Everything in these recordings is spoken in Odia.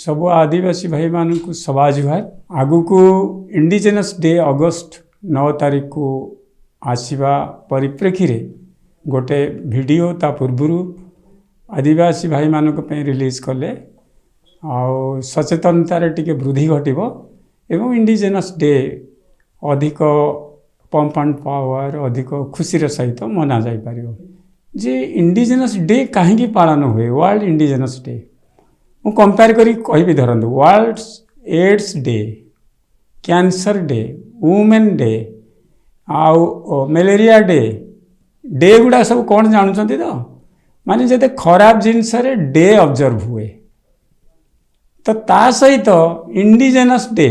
ସବୁ ଆଦିବାସୀ ଭାଇମାନଙ୍କୁ ସବା ଜୁହାର। ଆଗକୁ ଇଣ୍ଡିଜେନସ୍ ଡେ ଅଗଷ୍ଟ 9 ତାରିଖକୁ ଆସିବା ପରିପ୍ରେକ୍ଷୀରେ ଗୋଟେ ଭିଡ଼ିଓ ତା ପୂର୍ବରୁ ଆଦିବାସୀ ଭାଇମାନଙ୍କ ପାଇଁ ରିଲିଜ୍ କଲେ ଆଉ ସଚେତନତାରେ ଟିକେ ବୃଦ୍ଧି ଘଟିବ ଏବଂ ଇଣ୍ଡିଜେନସ୍ ଡେ ଅଧିକ ପମ୍ପ ଆଣ୍ଡ ପାୱାର, ଅଧିକ ଖୁସିର ସହିତ ମନାଯାଇପାରିବ। ଯେ ଇଣ୍ଡିଜେନସ୍ ଡେ କାହିଁକି ପାଳନ ହୁଏ, ୱାର୍ଲଡ ଇଣ୍ଡିଜେନସ୍ ଡେ, ମୁଁ କମ୍ପେୟାର କରି କହିବି। ଧରନ୍ତୁ World AIDS Day, Cancer Day, Women Day ଆଉ ମ୍ୟାଲେରିଆ ଡେ, ଡେ ଗୁଡ଼ା ସବୁ କ'ଣ ଜାଣୁଛନ୍ତି ତ? ମାନେ ଯେତେ ଖରାପ ଜିନିଷରେ ଡେ ଅବଜର୍ଭ ହୁଏ, ତ ତା ସହିତ ଇଣ୍ଡିଜେନସ୍ ଡେ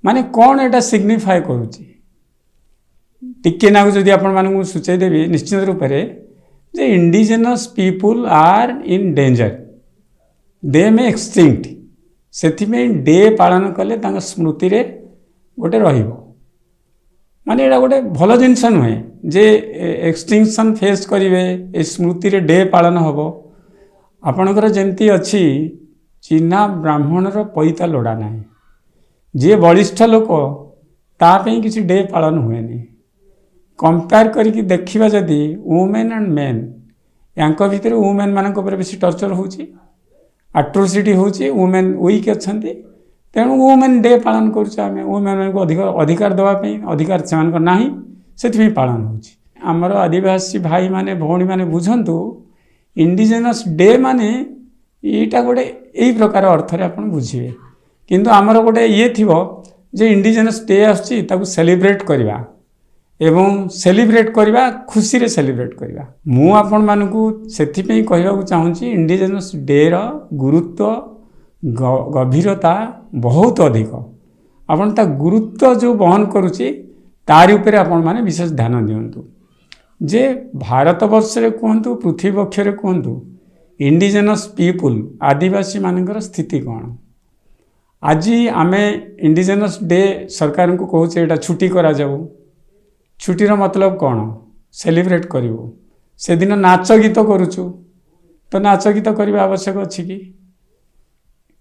ମାନେ କ'ଣ ଏଇଟା ସିଗ୍ନିଫାଏ କରୁଛି, ଟିକେ ନାକୁ ଯଦି ଆପଣମାନଙ୍କୁ ମୁଁ ସୂଚାଇ ଦେବି ନିଶ୍ଚିତ ରୂପରେ ଯେ indigenous people are in danger, they may extinct। ସେଥିପାଇଁ ଡେ ପାଳନ କଲେ ତାଙ୍କ ସ୍ମୃତିରେ ଗୋଟେ ରହିବ। ମାନେ ଏଇଟା ଗୋଟେ ଭଲ ଜିନିଷ ନୁହେଁ ଯେ ଏକ୍ସଟିଙ୍କସନ୍ ଫେସ୍ କରିବେ, ଏ ସ୍ମୃତିରେ ଡେ ପାଳନ ହେବ। ଆପଣଙ୍କର ଯେମିତି ଅଛି, ଚିହ୍ନା ବ୍ରାହ୍ମଣର ପଇତା ଲୋଡ଼ା ନାହିଁ। ଯିଏ ବଳିଷ୍ଠ ଲୋକ ତା ପାଇଁ କିଛି ଡେ ପାଳନ ହୁଏନି। କମ୍ପେୟାର କରିକି ଦେଖିବା ଯଦି ଓମେନ୍ ଆଣ୍ଡ ମେନ୍, ୟାଙ୍କ ଭିତରେ ଓମେନ୍ ମାନଙ୍କ ଉପରେ ବେଶୀ ଟର୍ଚର୍ ହେଉଛି, ଆଟ୍ରୋସିଟି ହେଉଛି, ଓମେନ୍ ୱିକ୍ ଅଛନ୍ତି। ତେଣୁ ଓମେନ୍ ଡେ ପାଳନ କରୁଛେ ଆମେ ଓମେନ୍ ମାନଙ୍କୁ ଅଧିକ ଅଧିକାର ଦେବା ପାଇଁ। ଅଧିକାର ସେମାନଙ୍କର ନାହିଁ, ସେଥିପାଇଁ ପାଳନ ହେଉଛି। ଆମର ଆଦିବାସୀ ଭାଇମାନେ ଭଉଣୀମାନେ ବୁଝନ୍ତୁ, ଇଣ୍ଡିଜେନସ୍ ଡେ ମାନେ ଏଇଟା ଗୋଟେ ଏଇ ପ୍ରକାର ଅର୍ଥରେ ଆପଣ ବୁଝିବେ। କିନ୍ତୁ ଆମର ଗୋଟେ ଇଏ ଥିବ ଯେ ଇଣ୍ଡିଜେନସ୍ ଡେ ଆସୁଛି, ତାକୁ ସେଲିବ୍ରେଟ୍ କରିବା ଏବଂ ସେଲିବ୍ରେଟ୍ କରିବା, ଖୁସିରେ ସେଲିବ୍ରେଟ୍ କରିବା। ମୁଁ ଆପଣମାନଙ୍କୁ ସେଥିପାଇଁ କହିବାକୁ ଚାହୁଁଛି, ଇଣ୍ଡିଜେନସ୍ ଡେର ଗୁରୁତ୍ୱ, ଗଭୀରତା ବହୁତ ଅଧିକ। ଆପଣ ତା ଗୁରୁତ୍ୱ ଯେଉଁ ବହନ କରୁଛି, ତାରି ଉପରେ ଆପଣମାନେ ବିଶେଷ ଧ୍ୟାନ ଦିଅନ୍ତୁ ଯେ ଭାରତବର୍ଷରେ କୁହନ୍ତୁ, ପୃଥିବୀ ବକ୍ଷରେ କୁହନ୍ତୁ, ଇଣ୍ଡିଜେନସ୍ ପିପୁଲ୍, ଆଦିବାସୀମାନଙ୍କର ସ୍ଥିତି କ'ଣ। ଆଜି ଆମେ ଇଣ୍ଡିଜେନସ୍ ଡେ ସରକାରଙ୍କୁ କହୁଛେ ଏଇଟା ଛୁଟି କରାଯାଉ। ଛୁଟିର ମତଲବ କ'ଣ? ସେଲିବ୍ରେଟ୍ କରିବୁ, ସେଦିନ ନାଚ ଗୀତ କରୁଛୁ। ତ ନାଚ ଗୀତ କରିବା ଆବଶ୍ୟକ ଅଛି କି?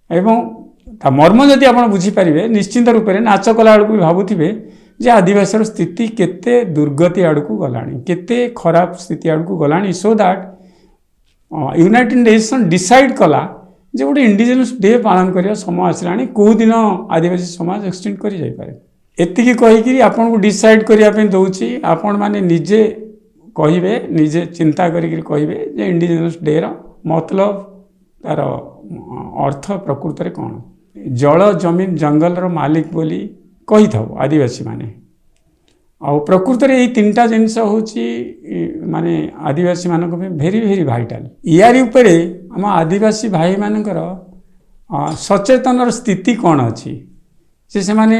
ଏବଂ ତା ମର୍ମ ଯଦି ଆପଣ ବୁଝିପାରିବେ, ନିଶ୍ଚିନ୍ତ ରୂପରେ ନାଚ କଲାବେଳକୁ ବି ଭାବୁଥିବେ ଯେ ଆଦିବାସୀର ସ୍ଥିତି କେତେ ଦୁର୍ଗତି ଆଡ଼କୁ ଗଲାଣି, କେତେ ଖରାପ ସ୍ଥିତି ଆଡ଼କୁ ଗଲାଣି, so that United Nation decide କଲା ଯେ ଗୋଟେ ଇଣ୍ଡିଜେନସ୍ ଡେ ପାଳନ କରିବା ସମୟ ଆସିଲାଣି। କେଉଁ ଦିନ ଆଦିବାସୀ ସମାଜ ଏକ୍ସଟିଙ୍କ୍ଟ କରି ଯାଇପାରେ। ଏତିକି କହିକିରି ଆପଣଙ୍କୁ ଡିସାଇଡ଼୍ କରିବା ପାଇଁ ଦେଉଛି। ଆପଣମାନେ ନିଜେ କହିବେ, ନିଜେ ଚିନ୍ତା କରିକିରି କହିବେ ଯେ ଇଣ୍ଡିଜେନସ୍ ଡେର ମତଲବ, ତାର ଅର୍ଥ ପ୍ରକୃତରେ କ'ଣ। ଜଳ, ଜମିନ, ଜଙ୍ଗଲର ମାଲିକ ବୋଲି କହିଥାଉ ଆଦିବାସୀମାନେ। ଆଉ ପ୍ରକୃତରେ ଏଇ ତିନିଟା ଜିନିଷ ହେଉଛି ମାନେ ଆଦିବାସୀମାନଙ୍କ ପାଇଁ ଭେରି ଭେରି ଭାଇଟାଲ। ୟାରି ଉପରେ ଆମ ଆଦିବାସୀ ଭାଇମାନଙ୍କର ସଚେତନର ସ୍ଥିତି କ'ଣ ଅଛି, ଯେ ସେମାନେ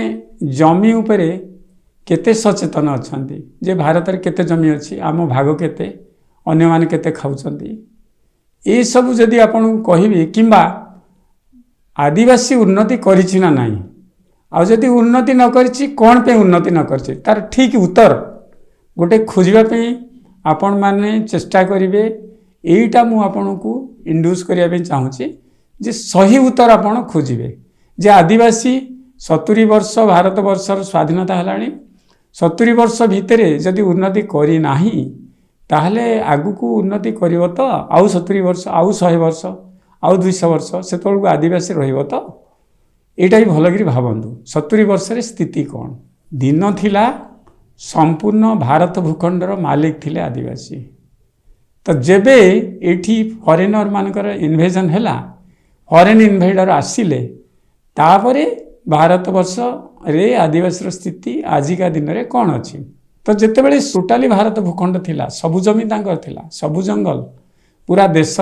ଜମି ଉପରେ କେତେ ସଚେତନ ଅଛନ୍ତି, ଯେ ଭାରତରେ କେତେ ଜମି ଅଛି, ଆମ ଭାଗ କେତେ, ଅନ୍ୟମାନେ କେତେ ଖାଉଛନ୍ତି, ଏସବୁ ଯଦି ଆପଣଙ୍କୁ କହିବି, କିମ୍ବା ଆଦିବାସୀ ଉନ୍ନତି କରିଛି ନା ନାହିଁ, ଆଉ ଯଦି ଉନ୍ନତି ନ କରିଛି, କ'ଣ ପାଇଁ ଉନ୍ନତି ନ କରିଛି, ତାର ଠିକ୍ ଉତ୍ତର ଗୋଟେ ଖୋଜିବା ପାଇଁ ଆପଣମାନେ ଚେଷ୍ଟା କରିବେ। ଏଇଟା ମୁଁ ଆପଣଙ୍କୁ ଇଣ୍ଡ୍ୟୁସ୍ କରିବା ପାଇଁ ଚାହୁଁଛି ଯେ ସହି ଉତ୍ତର ଆପଣ ଖୋଜିବେ ଯେ ଆଦିବାସୀ 70 ବର୍ଷ ଭାରତବର୍ଷର ସ୍ୱାଧୀନତା ହେଲାଣି, 70 ବର୍ଷ ଭିତରେ ଯଦି ଉନ୍ନତି କରିନାହିଁ, ତାହେଲେ ଆଗକୁ ଉନ୍ନତି କରିବ ତ? ଆଉ 70 ବର୍ଷ, ଆଉ 100 ବର୍ଷ, ଆଉ 200 ବର୍ଷ, ସେତେବେଳକୁ ଆଦିବାସୀ ରହିବ ତ? ଏଇଟା ବି ଭଲକରି ଭାବନ୍ତୁ, 70 ବର୍ଷରେ ସ୍ଥିତି କ'ଣ। ଦିନ ଥିଲା ସମ୍ପୂର୍ଣ୍ଣ ଭାରତ ଭୂଖଣ୍ଡର ମାଲିକ ଥିଲେ ଆଦିବାସୀ। ତ ଯେବେ ଏଇଠି ଫରେନର ମାନଙ୍କର ଇନଭେଜନ୍ ହେଲା, ଫରେନ୍ ଇନଭେଡର ଆସିଲେ, ତାପରେ ଭାରତବର୍ଷରେ ଆଦିବାସୀର ସ୍ଥିତି ଆଜିକା ଦିନରେ କ'ଣ ଅଛି? ତ ଯେତେବେଳେ ଟୋଟାଲି ଭାରତ ଭୂଖଣ୍ଡ ଥିଲା, ସବୁ ଜମି ତାଙ୍କର ଥିଲା, ସବୁ ଜଙ୍ଗଲ, ପୁରା ଦେଶ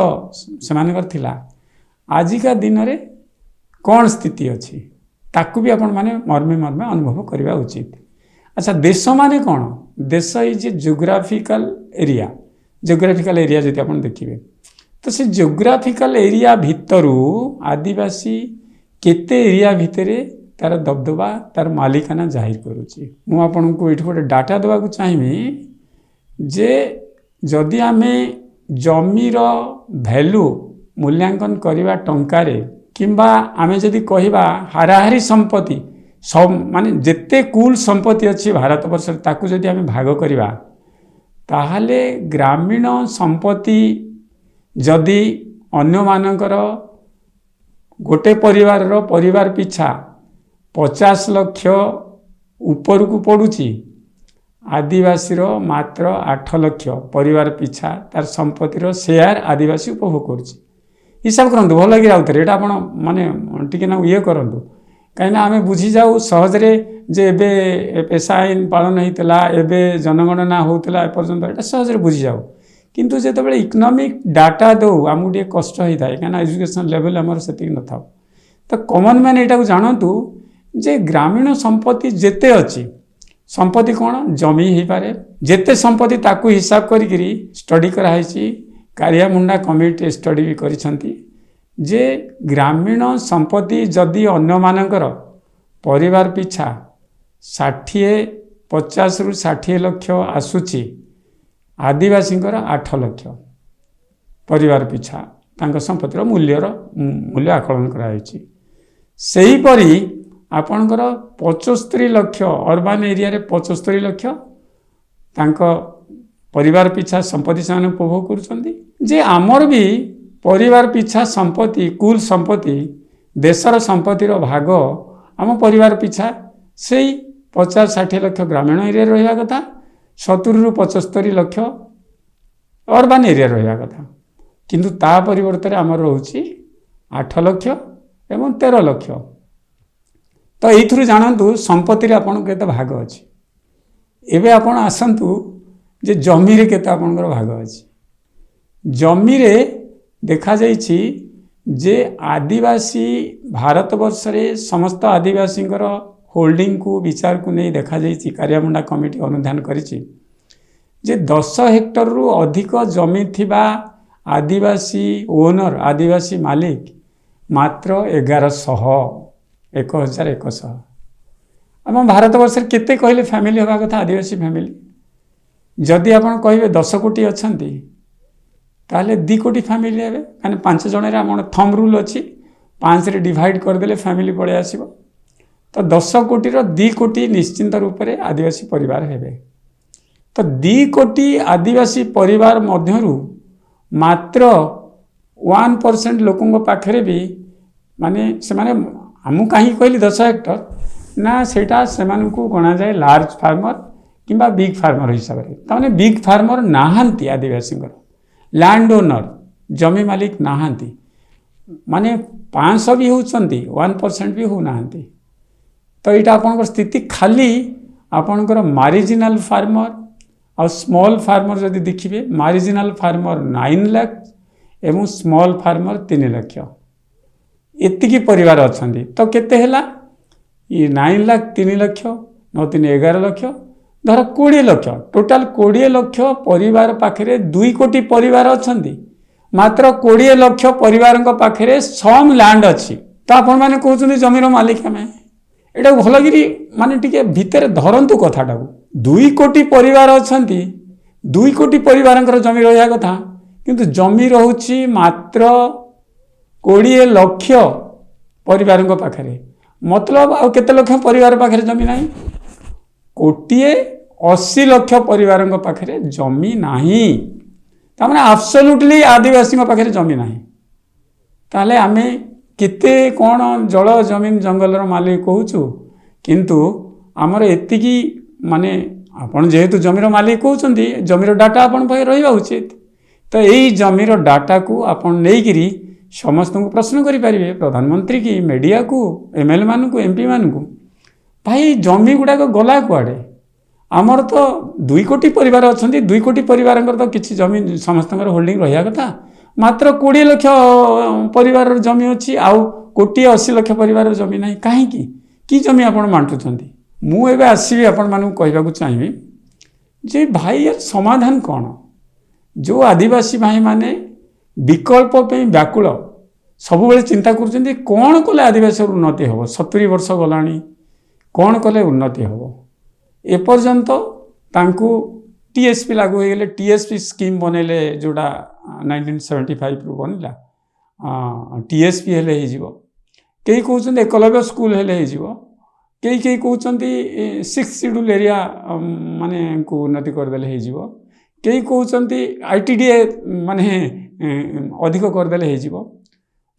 ସେମାନଙ୍କର ଥିଲା, ଆଜିକା ଦିନରେ କ'ଣ ସ୍ଥିତି ଅଛି, ତାକୁ ବି ଆପଣମାନେ ମର୍ମେ ମର୍ମେ ଅନୁଭବ କରିବା ଉଚିତ। ଆଚ୍ଛା, ଦେଶ ମାନେ କ'ଣ? ଦେଶ is a geographical area। Geographical area ଯଦି ଆପଣ ଦେଖିବେ, ତ ସେ ଜିଓଗ୍ରାଫିକାଲ ଏରିଆ ଭିତରୁ ଆଦିବାସୀ କେତେ ଏରିଆ ଭିତରେ ତାର ଦବଦବା, ତାର ମାଲିକାନା ଜାହିର କରୁଛି? ମୁଁ ଆପଣଙ୍କୁ ଏଇଠି ଗୋଟେ ଡାଟା ଦେବାକୁ ଚାହିଁବି ଯେ ଯଦି ଆମେ ଜମିର ଭ୍ୟାଲୁ ମୂଲ୍ୟାଙ୍କନ କରିବା ଟଙ୍କାରେ, କିମ୍ବା ଆମେ ଯଦି କହିବା ହାରାହାରି ସମ୍ପତ୍ତି, ମାନେ ଯେତେ କୁଲ ସମ୍ପତ୍ତି ଅଛି ଭାରତବର୍ଷରେ, ତାକୁ ଯଦି ଆମେ ଭାଗ କରିବା, ତାହେଲେ ଗ୍ରାମୀଣ ସମ୍ପତ୍ତି ଯଦି ଅନ୍ୟମାନଙ୍କର ଗୋଟେ ପରିବାରର ପରିବାର ପିଛା 50 ଲକ୍ଷ ଉପରକୁ ପଡ଼ୁଛି, ଆଦିବାସୀର ମାତ୍ର 8 ଲକ୍ଷ ପରିବାର ପିଛା ତାର ସମ୍ପତ୍ତିର ସେୟାର ଆଦିବାସୀ ଉପଭୋଗ କରୁଛି। ହିସାବ କରନ୍ତୁ ଭଲ ଲାଗି ଆଉଥରେ। ଏଇଟା ଆପଣ ମାନେ ଟିକେ ନା ଇଏ କରନ୍ତୁ, କାହିଁକିନା ଆମେ ବୁଝିଯାଉ ସହଜରେ ଯେ ଏବେ ପେସା ଆଇନ ପାଳନ ହେଇଥିଲା, ଏବେ ଜନଗଣନା ହେଉଥିଲା, ଏପର୍ଯ୍ୟନ୍ତ ଏଇଟା ସହଜରେ ବୁଝିଯାଉ। କିନ୍ତୁ ଯେତେବେଳେ ଇକୋନୋମିକ୍ ଡାଟା ଦେଉ, ଆମକୁ ଟିକେ କଷ୍ଟ ହେଇଥାଏ, କାହିଁକିନା ଏଜୁକେସନ୍ ଲେଭେଲ୍ ଆମର ସେତିକି ନଥାଉ। ତ କମନ୍ ମ୍ୟାନ୍ ଏଇଟାକୁ ଜାଣନ୍ତୁ ଯେ ଗ୍ରାମୀଣ ସମ୍ପତ୍ତି ଯେତେ ଅଛି, ସମ୍ପତ୍ତି କ'ଣ ଜମି ହେଇପାରେ, ଯେତେ ସମ୍ପତ୍ତି ତାକୁ ହିସାବ କରିକିରି ଷ୍ଟଡି କରାହେଇଛି। କାରିଆମୁଣ୍ଡା କମିଟି ଷ୍ଟଡି ବି କରିଛନ୍ତି ଯେ ଗ୍ରାମୀଣ ସମ୍ପତ୍ତି ଯଦି ଅନ୍ୟମାନଙ୍କର ପରିବାର ପିଛା 50ରୁ 60 ଲକ୍ଷ ଆସୁଛି, ଆଦିବାସୀଙ୍କର 8 ଲକ୍ଷ ପରିବାର ପିଛା ତାଙ୍କ ସମ୍ପତ୍ତିର ମୂଲ୍ୟ ଆକଳନ କରାଯାଇଛି। ସେହିପରି ଆପଣଙ୍କର 75 ଲକ୍ଷ, ଅର୍ବାନ୍ ଏରିଆରେ 75 ଲକ୍ଷ ତାଙ୍କ ପରିବାର ପିଛା ସମ୍ପତ୍ତି ସେମାନେ ଉପଭୋଗ କରୁଛନ୍ତି। ଯେ ଆମର ବି ପରିବାର ପିଛା ସମ୍ପତ୍ତି, କୁଲ ସମ୍ପତ୍ତି, ଦେଶର ସମ୍ପତ୍ତିର ଭାଗ ଆମ ପରିବାର ପିଛା ସେଇ 50-60 ଲକ୍ଷ ଗ୍ରାମୀଣ ଏରିଆରେ ରହିବା କଥା, 70ରୁ 75 ଲକ୍ଷ ଅର୍ବାନ୍ ଏରିଆରେ ରହିବା କଥା। କିନ୍ତୁ ତା ପରିବର୍ତ୍ତରେ ଆମର ରହୁଛି 8 ଲକ୍ଷ ଏବଂ 13 ଲକ୍ଷ। ତ ଏଇଥିରୁ ଜାଣନ୍ତୁ ସମ୍ପତ୍ତିରେ ଆପଣଙ୍କ କେତେ ଭାଗ ଅଛି। ଏବେ ଆପଣ ଆସନ୍ତୁ ଯେ ଜମିରେ କେତେ ଆପଣଙ୍କର ଭାଗ ଅଛି। ଜମିରେ ଦେଖାଯାଇଛି ଯେ ଆଦିବାସୀ ଭାରତବର୍ଷରେ ସମସ୍ତ ଆଦିବାସୀଙ୍କର ହୋଲ୍ଡିଂକୁ ବିଚାରକୁ ନେଇ ଦେଖାଯାଇଛି, କାରିଆମୁଣ୍ଡା କମିଟି ଅନୁଧ୍ୟାନ କରିଛି ଯେ 10 ହେକ୍ଟରରୁ ଅଧିକ ଜମି ଥିବା ଆଦିବାସୀ ଓନର, ଆଦିବାସୀ ମାଲିକ ମାତ୍ର 1100, 1100। ଆମ ଭାରତବର୍ଷରେ କେତେ କହିଲେ ଫ୍ୟାମିଲି ହେବା କଥା ଆଦିବାସୀ ଫ୍ୟାମିଲି? ଯଦି ଆପଣ କହିବେ 10 କୋଟି ଅଛନ୍ତି, ତାହେଲେ 2 କୋଟି ଫ୍ୟାମିଲି ହେବେ। କାହିଁକି ପାଞ୍ଚ ଜଣରେ ଆମର ଥମ୍ବ ରୁଲ୍ ଅଛି, ପାଞ୍ଚରେ ଡିଭାଇଡ଼ କରିଦେଲେ ଫ୍ୟାମିଲି ପଳେଇ ଆସିବ। ତ 10 କୋଟିର 2 କୋଟି ନିଶ୍ଚିନ୍ତ ରୂପରେ ଆଦିବାସୀ ପରିବାର ହେବେ। ତ 2 କୋଟି ଆଦିବାସୀ ପରିବାର ମଧ୍ୟରୁ ମାତ୍ର 1% ଲୋକଙ୍କ ପାଖରେ ବି, ମାନେ ସେମାନେ, ମୁଁ କାହିଁକି କହିଲି 10 ହେକ୍ଟର ନା, ସେଇଟା ସେମାନଙ୍କୁ ଗଣାଯାଏ ଲାର୍ଜ ଫାର୍ମର କିମ୍ବା ବିଗ୍ ଫାର୍ମର ହିସାବରେ। ତାମାନେ ବିଗ୍ ଫାର୍ମର ନାହାନ୍ତି, ଆଦିବାସୀଙ୍କର ଲ୍ୟାଣ୍ଡ ଓନର, ଜମି ମାଲିକ ନାହାନ୍ତି। ମାନେ 500 ବି ହେଉଛନ୍ତି, 1% ବି ହେଉନାହାନ୍ତି। ତ ଏଇଟା ଆପଣଙ୍କର ସ୍ଥିତି। ଖାଲି ଆପଣଙ୍କର ମାରିଜିନାଲ ଫାର୍ମର ଆଉ ସ୍ମଲ୍ ଫାର୍ମର ଯଦି ଦେଖିବେ, ମାରିଜିନାଲ ଫାର୍ମର 9 ଲାଖ ଏବଂ ସ୍ମଲ୍ ଫାର୍ମର 3 ଲକ୍ଷ, ଏତିକି ପରିବାର ଅଛନ୍ତି। ତ କେତେ ହେଲା? ଇଏ 9 ଲାଖ, 3 ଲକ୍ଷ, ନଅ ତିନି 11 ଲକ୍ଷ, ଧର 20 ଲକ୍ଷ। ଟୋଟାଲ 20 ଲକ୍ଷ ପରିବାର ପାଖରେ, 2 କୋଟି ପରିବାର ଅଛନ୍ତି, ମାତ୍ର 20 ଲକ୍ଷ ପରିବାରଙ୍କ ପାଖରେ ସମ୍ ଲ୍ୟାଣ୍ଡ ଅଛି। ତ ଆପଣମାନେ କହୁଛନ୍ତି ଜମିର ମାଲିକ ଆମେ। ଏଇଟାକୁ ଭଲକିରି ମାନେ ଟିକେ ଭିତରେ ଧରନ୍ତୁ କଥାଟାକୁ। 2 କୋଟି ପରିବାର ଅଛନ୍ତି, 2 କୋଟି ପରିବାରଙ୍କର ଜମି ରହିବା କଥା, କିନ୍ତୁ ଜମି ରହୁଛି ମାତ୍ର 20 ଲକ୍ଷ ପରିବାରଙ୍କ ପାଖରେ। ମତଲବ ଆଉ କେତେ ଲକ୍ଷ ପରିବାର ପାଖରେ ଜମି ନାହିଁ? କୋଟିଏ 80 ଲକ୍ଷ ପରିବାରଙ୍କ ପାଖରେ ଜମି ନାହିଁ। ତାମାନେ ଆବସଲ୍ୟୁଟଲି ଆଦିବାସୀଙ୍କ ପାଖରେ ଜମି ନାହିଁ। ତାହେଲେ ଆମେ କେତେ କ'ଣ ଜଳ, ଜମିନ, ଜଙ୍ଗଲର ମାଲିକ କହୁଛୁ, କିନ୍ତୁ ଆମର ଏତିକି, ମାନେ ଆପଣ ଯେହେତୁ ଜମିର ମାଲିକ କହୁଛନ୍ତି, ଜମିର ଡାଟା ଆପଣଙ୍କ ପାଖରେ ରହିବା ଉଚିତ। ତ ଏଇ ଜମିର ଡାଟାକୁ ଆପଣ ନେଇକିରି ସମସ୍ତଙ୍କୁ ପ୍ରଶ୍ନ କରିପାରିବେ, ପ୍ରଧାନମନ୍ତ୍ରୀ କି ମିଡ଼ିଆକୁ, ଏମ୍ ଏଲ୍ ମାନଙ୍କୁ, ଏମ୍ ପି ମାନଙ୍କୁ, ଭାଇ, ଜମି ଗୁଡ଼ାକ ଗଲା କୁଆଡ଼େ? ଆମର ତ 2 କୋଟି ପରିବାର ଅଛନ୍ତି, 2 କୋଟି ପରିବାରଙ୍କର ତ କିଛି ଜମି ସମସ୍ତଙ୍କର ହୋଲ୍ଡିଂ ରହିବା କଥା। ମାତ୍ର 20 ଲକ୍ଷ ପରିବାରର ଜମି ଅଛି, ଆଉ କୋଟିଏ 80 ଲକ୍ଷ ପରିବାରର ଜମି ନାହିଁ କାହିଁକି? କି ଜମି ଆପଣ ବାଣ୍ଟୁଛନ୍ତି? ମୁଁ ଏବେ ଆସିବି, ଆପଣମାନଙ୍କୁ କହିବାକୁ ଚାହିଁବି ଯେ ଭାଇ, ଏର ସମାଧାନ କ'ଣ? ଯେଉଁ ଆଦିବାସୀ ଭାଇମାନେ ବିକଳ୍ପ ପାଇଁ ବ୍ୟାକୁଳ, ସବୁବେଳେ ଚିନ୍ତା କରୁଛନ୍ତି କ'ଣ କଲେ ଆଦିବାସୀର ଉନ୍ନତି ହେବ, 70 ବର୍ଷ ଗଲାଣି, କ'ଣ କଲେ ଉନ୍ନତି ହେବ, ଏପର୍ଯ୍ୟନ୍ତ ତାଙ୍କୁ ଟିଏସ୍ପି ଲାଗୁ ହୋଇଗଲେ, ଟିଏସ୍ପି ସ୍କିମ୍ ବନେଇଲେ, ଯେଉଁଟା 1975ରୁ ବନିଲା, ଟିଏସ୍ପି ହେଲେ ହେଇଯିବ। କେହି କହୁଛନ୍ତି ଏକଲବ୍ୟ ସ୍କୁଲ ହେଲେ ହେଇଯିବ, କେହି କେହି କହୁଛନ୍ତି ସିକ୍ସ ସିଡ୍ୟୁଲ୍ ଏରିଆ ମାନେ କୁ ଉନ୍ନତି କରିଦେଲେ ହେଇଯିବ, କେହି କହୁଛନ୍ତି ITDA ମାନେ ଅଧିକ କରିଦେଲେ ହେଇଯିବ।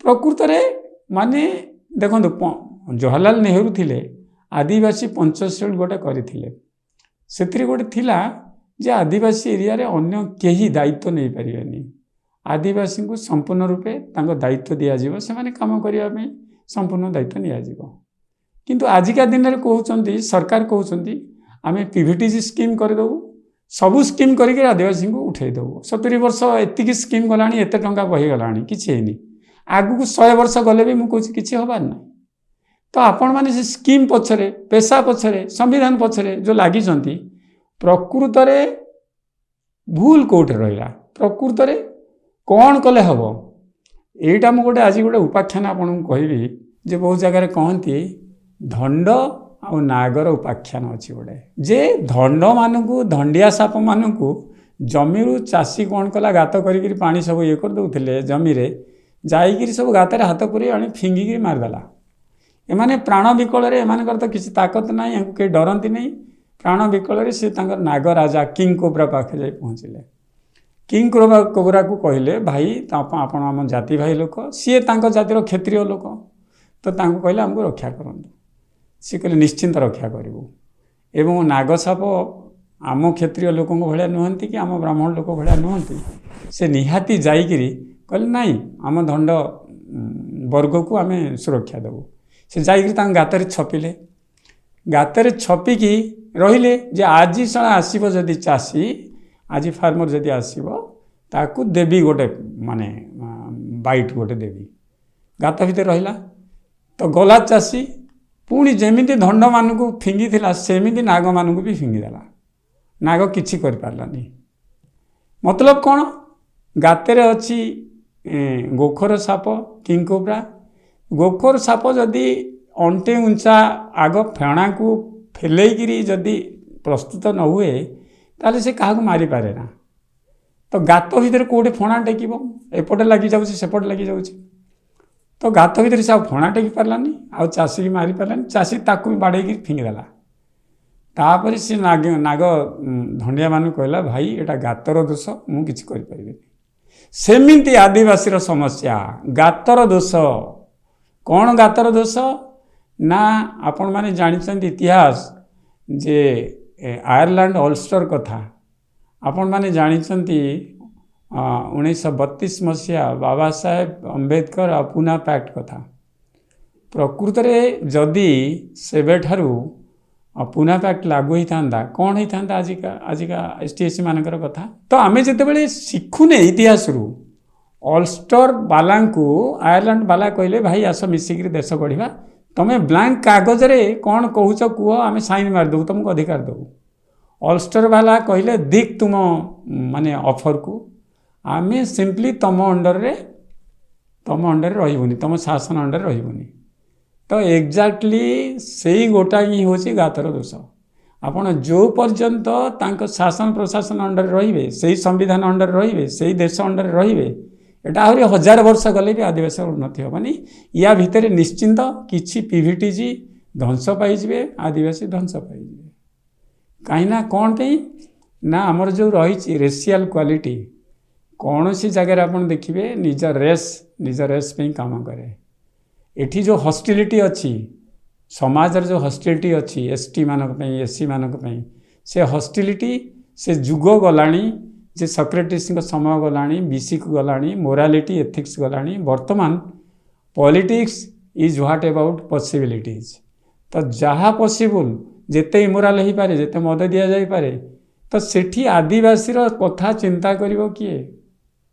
ପ୍ରକୃତରେ ମାନେ ଦେଖନ୍ତୁ, ଜବାହରଲାଲ ନେହେରୁ ଥିଲେ, ଆଦିବାସୀ ପଞ୍ଚଶୀଳ ଗୋଟେ କରିଥିଲେ। ସେଥିରେ ଗୋଟେ ଥିଲା ଯେ ଆଦିବାସୀ ଏରିଆରେ ଅନ୍ୟ କେହି ଦାୟିତ୍ୱ ନେଇପାରିବେନି, ଆଦିବାସୀଙ୍କୁ ସମ୍ପୂର୍ଣ୍ଣ ରୂପେ ତାଙ୍କ ଦାୟିତ୍ୱ ଦିଆଯିବ, ସେମାନେ କାମ କରିବା ପାଇଁ ସମ୍ପୂର୍ଣ୍ଣ ଦାୟିତ୍ୱ ନିଆଯିବ। କିନ୍ତୁ ଆଜିକା ଦିନରେ କହୁଛନ୍ତି, ସରକାର କହୁଛନ୍ତି ଆମେ PVTG scheme କରିଦେବୁ, ସବୁ ସ୍କିମ୍ କରିକି ଆଦିବାସୀଙ୍କୁ ଉଠେଇ ଦେବୁ। 70 ବର୍ଷ ଏତିକି ସ୍କିମ୍ ଗଲାଣି, ଏତେ ଟଙ୍କା ବହିଗଲାଣି, କିଛି ହେଇନି। ଆଗକୁ 100 ବର୍ଷ ଗଲେ ବି ମୁଁ କହୁଛି କିଛି ହେବାର ନାହିଁ। ତ ଆପଣମାନେ ସେ ସ୍କିମ୍ ପଛରେ, ପେସା ପଛରେ, ସମ୍ବିଧାନ ପଛରେ ଯେଉଁ ଲାଗିଛନ୍ତି, ପ୍ରକୃତରେ ଭୁଲ କେଉଁଠି ରହିଲା? ପ୍ରକୃତରେ କ'ଣ କଲେ ହେବ? ଏଇଟା ମୁଁ ଗୋଟେ ଆଜି ଗୋଟେ ଉପାଖ୍ୟାନ ଆପଣଙ୍କୁ କହିବି ଯେ ବହୁତ ଜାଗାରେ କହନ୍ତି ଧଣ୍ଡ ଆଉ ନାଗର ଉପାଖ୍ୟାନ ଅଛି ଗୋଟେ, ଯେ ଧଣ୍ଡମାନଙ୍କୁ, ଧଣ୍ଡିଆ ସାପମାନଙ୍କୁ ଜମିରୁ ଚାଷୀ କ'ଣ କଲା, ଗାତ କରିକିରି ପାଣି ସବୁ ଇଏ କରିଦେଉଥିଲେ, ଜମିରେ ଯାଇକିରି ସବୁ ଗାତରେ ହାତ ପୁରେଇ ଆଣି ଫିଙ୍ଗିକିରି ମାରିଦେଲା। ଏମାନେ ପ୍ରାଣ ବିକଳରେ, ଏମାନଙ୍କର ତ କିଛି ତାକତ ନାହିଁ, ୟାଙ୍କୁ କେହି ଡରନ୍ତି ନାହିଁ, ପ୍ରାଣ ବିକଳରେ ସେ ତାଙ୍କର ନାଗରାଜା କିଙ୍ଗ କୋବ୍ରା ପାଖରେ ଯାଇ ପହଞ୍ଚିଲେ। କିଙ୍ଗ କୋବ୍ରାକୁ କହିଲେ, ଭାଇ ଆପଣ ଆମ ଜାତି ଭାଇ ଲୋକ, ସିଏ ତାଙ୍କ ଜାତିର କ୍ଷତ୍ରିୟ ଲୋକ, ତ ତାଙ୍କୁ କହିଲେ ଆମକୁ ରକ୍ଷା କରନ୍ତୁ। ସିଏ କହିଲେ ନିଶ୍ଚିନ୍ତ ରକ୍ଷା କରିବୁ। ଏବଂ ନାଗସାପ ଆମ କ୍ଷତ୍ରିୟ ଲୋକଙ୍କ ଭଳିଆ ନୁହନ୍ତି କି ଆମ ବ୍ରାହ୍ମଣ ଲୋକ ଭଳିଆ ନୁହନ୍ତି, ସେ ନିହାତି ଯାଇକିରି କହିଲେ ନାଇଁ ଆମ ଧଣ୍ଡ ବର୍ଗକୁ ଆମେ ସୁରକ୍ଷା ଦେବୁ। ସେ ଯାଇକିରି ତାଙ୍କ ଗାତରେ ଛପିଲେ, ଗାତରେ ଛପିକି ରହିଲେ ଯେ ଆଜି ଶଳା ଆସିବ ଯଦି ଚାଷୀ, ଆଜି ଫାର୍ମର ଯଦି ଆସିବ ତାକୁ ଦେବି ଗୋଟେ ମାନେ ବାଇଟ୍ ଗୋଟେ ଦେବି। ଗାତ ଭିତରେ ରହିଲା। ତ ଗଲା ଚାଷୀ, ପୁଣି ଯେମିତି ଧଣ୍ଡମାନଙ୍କୁ ଫିଙ୍ଗିଥିଲା ସେମିତି ନାଗମାନଙ୍କୁ ବି ଫିଙ୍ଗିଦେଲା। ନାଗ କିଛି କରିପାରିଲାନି। ମତଲବ କ'ଣ? ଗାତରେ ଅଛି ଗୋଖର ସାପ କିଙ୍ଗ କୋବ୍ରା। ଗୋଖର ସାପ ଯଦି ଅଣ୍ଟେ ଉଞ୍ଚା ଆଗ ଫେଣାକୁ ଫେଲେଇକିରି ଯଦି ପ୍ରସ୍ତୁତ ନ ହୁଏ ତାହେଲେ ସେ କାହାକୁ ମାରିପାରେ ନା। ତ ଗାତ ଭିତରେ କେଉଁଠି ଫଣା ଟେକିବ, ଏପଟେ ଲାଗିଯାଉଛି ସେପଟେ ଲାଗିଯାଉଛି, ତ ଗାତ ଭିତରେ ସେ ଆଉ ଫଣା ଟେକି ପାରିଲାନି, ଆଉ ଚାଷୀକି ମାରିପାରିଲାନି, ଚାଷୀ ତାକୁ ବି ବାଡ଼େଇକି ଫିଙ୍ଗିଦେଲା। ତାପରେ ସେ ନାଗ ଧଣ୍ଡିଆମାନଙ୍କୁ କହିଲା, ଭାଇ ଏଇଟା ଗାତର ଦୋଷ, ମୁଁ କିଛି କରିପାରିବିନି। ସେମିତି ଆଦିବାସୀର ସମସ୍ୟା ଗାତର ଦୋଷ। କ'ଣ ଗାତର ଦୋଷ ନା ଆପଣମାନେ ଜାଣିଛନ୍ତି ଇତିହାସ ଯେ ଆୟାରଲାଣ୍ଡ ଅଲଷ୍ଟର କଥା ଆପଣମାନେ ଜାଣିଛନ୍ତି। 1932 ମସିହା ବାବା ସାହେବ ଅମ୍ବେଦକର ଆଉ ପୁନା ପ୍ୟାକ୍ଟ କଥା। ପ୍ରକୃତରେ ଯଦି ସେବେଠାରୁ ପୁନା ପ୍ୟାକ୍ଟ ଲାଗୁ ହେଇଥାନ୍ତା କ'ଣ ହେଇଥାନ୍ତା ଆଜିକା ST SC ମାନଙ୍କର କଥା। ତ ଆମେ ଯେତେବେଳେ ଶିଖୁନେ ଇତିହାସରୁ, ଅଲଷ୍ଟର ବାଲାଙ୍କୁ ଆୟାରଲାଣ୍ଡ ବାଲା କହିଲେ ଭାଇ ଆସ ମିଶିକିରି ଦେଶ ଗଢ଼ିବା, ତୁମେ ବ୍ଲାଙ୍କ କାଗଜରେ କ'ଣ କହୁଛ କୁହ, ଆମେ ସାଇନ୍ ମାରିଦେବୁ, ତୁମକୁ ଅଧିକାର ଦେବୁ। ଅଲଷ୍ଟର ବାଲା କହିଲେ ଦିକ୍ ତୁମ ମାନେ ଅଫରକୁ, ଆମେ ସିମ୍ପଲି ତୁମ ଅଣ୍ଡରରେ ରହିବୁନି, ତୁମ ଶାସନ ଅଣ୍ଡରରେ ରହିବୁନି। ତ ଏକ୍ଜାକ୍ଟଲି ସେଇ ଗୋଟା ହିଁ ହେଉଛି ଗାତର ଦୋଷ। ଆପଣ ଯେଉଁ ପର୍ଯ୍ୟନ୍ତ ତାଙ୍କ ଶାସନ ପ୍ରଶାସନ ଅଣ୍ଡରରେ ରହିବେ, ସେଇ ସମ୍ବିଧାନ ଅଣ୍ଡରରେ ରହିବେ, ସେଇ ଦେଶ ଅଣ୍ଡରରେ ରହିବେ, ଏଇଟା ଆହୁରି 1000 ବର୍ଷ ଗଲେ ବି ଆଦିବାସୀର ଉନ୍ନତି ହେବନି। ୟା ଭିତରେ ନିଶ୍ଚିନ୍ତ କିଛି PVTG ଧ୍ୱଂସ ପାଇଯିବେ, ଆଦିବାସୀ ଧ୍ୱଂସ ପାଇଯିବେ। କାହିଁକିନା କ'ଣ ପାଇଁ ନା ଆମର ଯେଉଁ ରହିଛି ରେସିଆଲ କ୍ୱାଲିଟି, କୌଣସି ଜାଗାରେ ଆପଣ ଦେଖିବେ ନିଜ ରେସ୍ ପାଇଁ କାମ କରେ। ଏଠି ଯେଉଁ ହଷ୍ଟିଲିଟି ଅଛି, ସମାଜର ଯେଉଁ ହଷ୍ଟିଲିଟି ଅଛି ST ମାନଙ୍କ ପାଇଁ, SC ମାନଙ୍କ ପାଇଁ, ସେ ହଷ୍ଟିଲିଟି ସେ ଯୁଗ ଗଲାଣି, ଯେ ସକ୍ରେଟିସ୍ଙ୍କ ସମୟ ଗଲାଣି, ବିସିକୁ ଗଲାଣି, ମୋରାଲିଟି ଏଥିକ୍ସ ଗଲାଣି। ବର୍ତ୍ତମାନ politics is what about possibilities. ତ ଯାହା ପସିବୁଲ୍, ଯେତେ ଇମୋରାଲ୍ ହେଇପାରେ, ଯେତେ ମଦ ଦିଆଯାଇପାରେ, ତ ସେଠି ଆଦିବାସୀର କଥା ଚିନ୍ତା କରିବ କିଏ?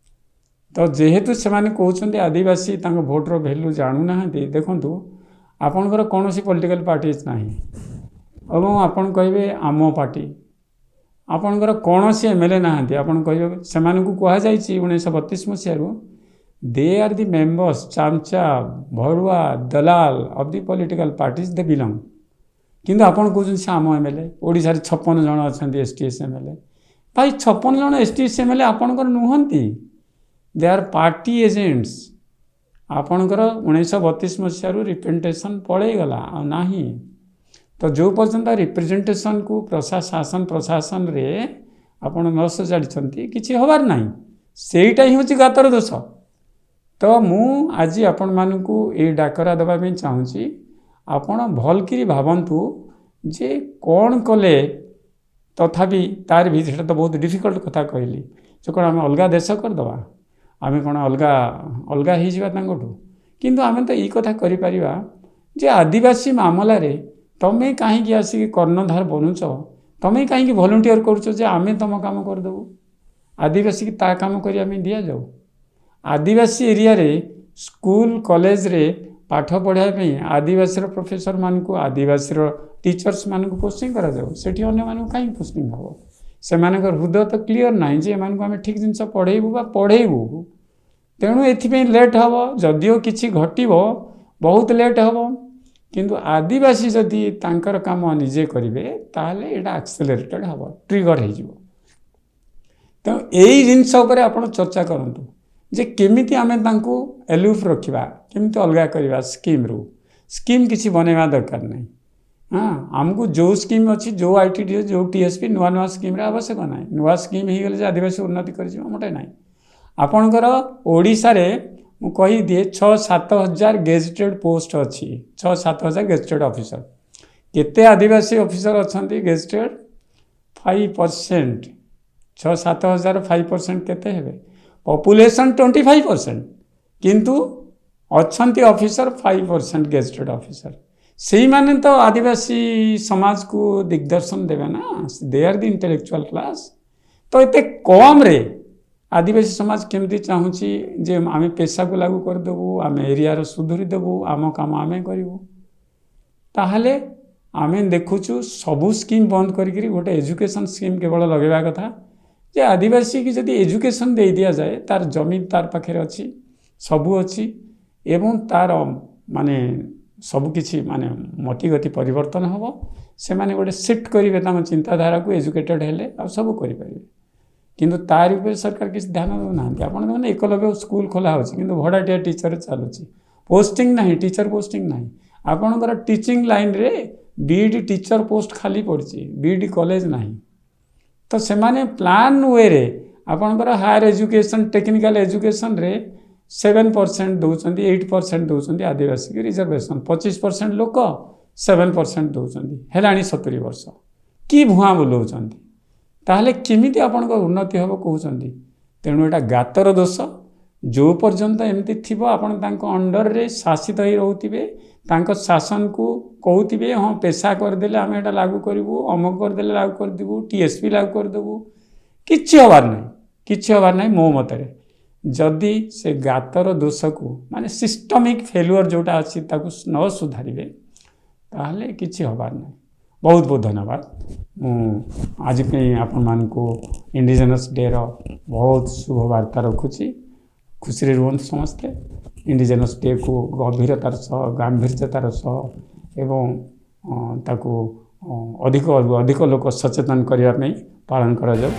ତ ଯେହେତୁ ସେମାନେ କହୁଛନ୍ତି ଆଦିବାସୀ ତାଙ୍କ ଭୋଟର ଭ୍ୟାଲୁ ଜାଣୁନାହାନ୍ତି। ଦେଖନ୍ତୁ ଆପଣଙ୍କର କୌଣସି ପଲିଟିକାଲ ପାର୍ଟିଜ୍ ନାହିଁ ଏବଂ ଆପଣ କହିବେ ଆମ ପାର୍ଟି, ଆପଣଙ୍କର କୌଣସି MLA ନାହାନ୍ତି। ଆପଣ କହିବେ ସେମାନଙ୍କୁ କୁହାଯାଇଛି 1932 ମସିହାରୁ ଦେ ଆର୍ ଦି ମେମ୍ବର୍ସ, ଚାମଚା, ଭରୁଆ, ଦଲାଲ of the political parties they belong. କିନ୍ତୁ ଆପଣ କହୁଛନ୍ତି ସେ ଆମ MLA। ଓଡ଼ିଶାରେ 56 ଜଣ ଅଛନ୍ତି ST SC MLA। ଭାଇ 56 ଜଣ ST SC MLA ଆପଣଙ୍କର ନୁହନ୍ତି, ଦେ ଆର୍ ପାର୍ଟି ଏଜେଣ୍ଟସ୍। ଆପଣଙ୍କର 1932 ମସିହାରୁ ରିପ୍ରେଜେଣ୍ଟେସନ୍ ପଳେଇଗଲା, ଆଉ ନାହିଁ। ତ ଯେଉଁ ପର୍ଯ୍ୟନ୍ତ ରିପ୍ରେଜେଣ୍ଟେସନ୍କୁ ଶାସନ ପ୍ରଶାସନରେ ଆପଣ ନ ସଜାଡ଼ିଛନ୍ତି, କିଛି ହେବାର ନାହିଁ। ସେଇଟା ହିଁ ହେଉଛି ଗାତର ଦୋଷ। ତ ମୁଁ ଆଜି ଆପଣମାନଙ୍କୁ ଏଇ ଡାକରା ଦେବା ପାଇଁ ଚାହୁଁଛି, ଆପଣ ଭଲକିରି ଭାବନ୍ତୁ ଯେ କ'ଣ କଲେ। ତଥାପି ତାର ଭିତରେ ସେଇଟା ତ ବହୁତ ଡିଫିକଲ୍ଟ କଥା କହିଲି ଯେ କ'ଣ ଆମେ ଅଲଗା ଦେଶ କରିଦେବା, ଆମେ କ'ଣ ଅଲଗା ଅଲଗା ହେଇଯିବା ତାଙ୍କଠୁ? କିନ୍ତୁ ଆମେ ତ ଏଇ କଥା କରିପାରିବା ଯେ ଆଦିବାସୀ ମାମଲାରେ ତମେ କାହିଁକି ଆସିକି କର୍ଣ୍ଣଧାର ବନୁଛ? ତମେ କାହିଁକି ଭଲଣ୍ଟିୟର କରୁଛ ଯେ ଆମେ ତୁମ କାମ କରିଦେବୁ? ଆଦିବାସୀକି ତା କାମ କରିବା ପାଇଁ ଦିଆଯାଉ। ଆଦିବାସୀ ଏରିଆରେ ସ୍କୁଲ କଲେଜରେ ପାଠ ପଢ଼ାଇବା ପାଇଁ ଆଦିବାସୀର ପ୍ରଫେସରମାନଙ୍କୁ, ଆଦିବାସୀର ଟିଚର୍ସମାନଙ୍କୁ ପୋଷ୍ଟିଂ କରାଯାଉ। ସେଠି ଅନ୍ୟମାନଙ୍କୁ କାହିଁକି ପୋଷ୍ଟିଂ ହେବ? ସେମାନଙ୍କର ହୃଦୟ ତ କ୍ଲିଅର ନାହିଁ ଯେ ଏମାନଙ୍କୁ ଆମେ ଠିକ୍ ଜିନିଷ ପଢ଼େଇବୁ ବା ପଢ଼େଇବୁ। ତେଣୁ ଏଥିପାଇଁ ଲେଟ୍ ହେବ। ଯଦିଓ କିଛି ଘଟିବ, ବହୁତ ଲେଟ୍ ହେବ। କିନ୍ତୁ ଆଦିବାସୀ ଯଦି ତାଙ୍କର କାମ ନିଜେ କରିବେ, ତାହେଲେ ଏଇଟା ଆକ୍ସେଲରେଟେଡ଼ ହେବ, ଟ୍ରିଗର ହେଇଯିବ। ତେଣୁ ଏଇ ଜିନିଷ ଉପରେ ଆପଣ ଚର୍ଚ୍ଚା କରନ୍ତୁ ଯେ କେମିତି ଆମେ ତାଙ୍କୁ ଏଲୁଫ୍ ରଖିବା, କେମିତି ଅଲଗା କରିବା ସ୍କିମ୍ରୁ। ସ୍କିମ୍ କିଛି ବନେଇବା ଦରକାର ନାହିଁ। ହଁ, ଆମକୁ ଯେଉଁ ସ୍କିମ୍ ଅଛି, ଯେଉଁ ITD, ଯେଉଁ TSP, ନୂଆ ନୂଆ ସ୍କିମ୍ର ଆବଶ୍ୟକ ନାହିଁ। ନୂଆ ସ୍କିମ୍ ହେଇଗଲେ ଯେ ଆଦିବାସୀ ଉନ୍ନତି କରିଯିବ, ମୋଟେ ନାହିଁ। ଆପଣଙ୍କର ଓଡ଼ିଶାରେ ମୁଁ କହିଦିଏ, 6-7 ହଜାର ଗେଜେଟେଡ଼ ପୋଷ୍ଟ ଅଛି, 6-7 ହଜାର ଗେଜେଟେଡ଼ ଅଫିସର। କେତେ ଆଦିବାସୀ ଅଫିସର ଅଛନ୍ତି ଗେଜେଟେଡ଼? 5%। 6-7 ହଜାର 5% କେତେ ହେବେ? ପପୁଲେସନ୍ 25%, କିନ୍ତୁ ଅଛନ୍ତି ଅଫିସର 5% ଗେଜେଟେଡ଼ ଅଫିସର। ସେଇମାନେ ତ ଆଦିବାସୀ ସମାଜକୁ ଦିଗ୍ଦର୍ଶନ ଦେବେ ନା? They are the intellectual class. ତ ଏତେ କମ୍ରେ ଆଦିବାସୀ ସମାଜ କେମିତି ଚାହୁଁଛି ଯେ ଆମେ ପେଶାକୁ ଲାଗୁ କରିଦେବୁ, ଆମେ ଏରିଆର ସୁଧୁରି ଦେବୁ, ଆମ କାମ ଆମେ କରିବୁ? ତାହେଲେ ଆମେ ଦେଖୁଛୁ ସବୁ ସ୍କିମ୍ ବନ୍ଦ କରିକିରି ଗୋଟେ ଏଜୁକେସନ୍ ସ୍କିମ୍ କେବଳ ଲଗାଇବା କଥା ଯେ ଆଦିବାସୀକି ଯଦି ଏଜୁକେସନ୍ ଦେଇ ଦିଆଯାଏ, ତାର ଜମି ତାର ପାଖରେ ଅଛି, ସବୁ ଅଛି ଏବଂ ତାର ମାନେ ସବୁକିଛି ମାନେ ମତିଗତି ପରିବର୍ତ୍ତନ ହେବ। ସେମାନେ ଗୋଟେ ସିଫ୍ଟ କରିବେ ତାଙ୍କ ଚିନ୍ତାଧାରାକୁ। ଏଜୁକେଟେଡ଼ ହେଲେ ଆଉ ସବୁ କରିପାରିବେ। କିନ୍ତୁ ତାରି ଉପରେ ସରକାର କିଛି ଧ୍ୟାନ ଦେଉନାହାନ୍ତି। ଆପଣ ଦେଖନ୍ତୁ, ଏକଲବ୍ୟ ସ୍କୁଲ ଖୋଲା ହେଉଛି, କିନ୍ତୁ ଭଡ଼ାଟିଆ ଟିଚର ଚାଲୁଛି, ପୋଷ୍ଟିଂ ନାହିଁ, ଟିଚର ପୋଷ୍ଟିଂ ନାହିଁ। ଆପଣଙ୍କର ଟିଚିଂ ଲାଇନରେ ବିଇଡ଼ି ଟିଚର ପୋଷ୍ଟ ଖାଲି ପଡ଼ିଛି, ବିଇଡ଼ି କଲେଜ ନାହିଁ। ତ ସେମାନେ ପ୍ଲାନ୍ ୱେରେ ଆପଣଙ୍କର ହାୟର ଏଜୁକେସନ୍, ଟେକ୍ନିକାଲ ଏଜୁକେସନ୍ରେ 7% ଦେଉଛନ୍ତି, 8% ଦେଉଛନ୍ତି ଆଦିବାସୀକି ରିଜର୍ଭେସନ୍। 25% ଲୋକ, 7% ଦେଉଛନ୍ତି, ହେଲାଣି 70 ବର୍ଷ। କି ଭୁଆଁ ବୁଲଉଛନ୍ତି? ତାହେଲେ କେମିତି ଆପଣଙ୍କ ଉନ୍ନତି ହେବ କହୁଛନ୍ତି? ତେଣୁ ଏଇଟା ଗାତର ଦୋଷ। ଯେଉଁ ପର୍ଯ୍ୟନ୍ତ ଏମିତି ଥିବ, ଆପଣ ତାଙ୍କ ଅଣ୍ଡରରେ ଶାସିତ ହେଇ ରହୁଥିବେ, ତାଙ୍କ ଶାସନକୁ କହୁଥିବେ, ହଁ, ପେଶା କରିଦେଲେ ଆମେ ଏଇଟା ଲାଗୁ କରିବୁ, ଅମକ କରିଦେଲେ ଲାଗୁ କରିଦେବୁ, TSP ଲାଗୁ କରିଦେବୁ, କିଛି ହେବାର ନାହିଁ, କିଛି ହେବାର ନାହିଁ। ମୋ ମତରେ ଯଦି ସେ ଗାତର ଦୋଷକୁ, ମାନେ ସିଷ୍ଟମିକ୍ ଫେଲୁଅର୍ ଯେଉଁଟା ଅଛି, ତାକୁ ନ ସୁଧାରିବେ, ତାହେଲେ କିଛି ହେବାର ନାହିଁ। ବହୁତ ବହୁତ ଧନ୍ୟବାଦ। ମୁଁ ଆଜି ପାଇଁ ଆପଣମାନଙ୍କୁ ଇଣ୍ଡିଜେନସ୍ ଡେର ବହୁତ ଶୁଭ ବାର୍ତ୍ତା ରଖୁଛି। ଖୁସିରେ ରୁହନ୍ତୁ ସମସ୍ତେ। ଇଣ୍ଡିଜେନସ୍ ଡେକୁ ଗଭୀରତାର ସହ, ଗାମ୍ଭୀର୍ଯ୍ୟତାର ସହ ଏବଂ ତାକୁ ଅଧିକରୁ ଅଧିକ ଲୋକ ସଚେତନ କରିବା ପାଇଁ ପାଳନ କରାଯାଉ।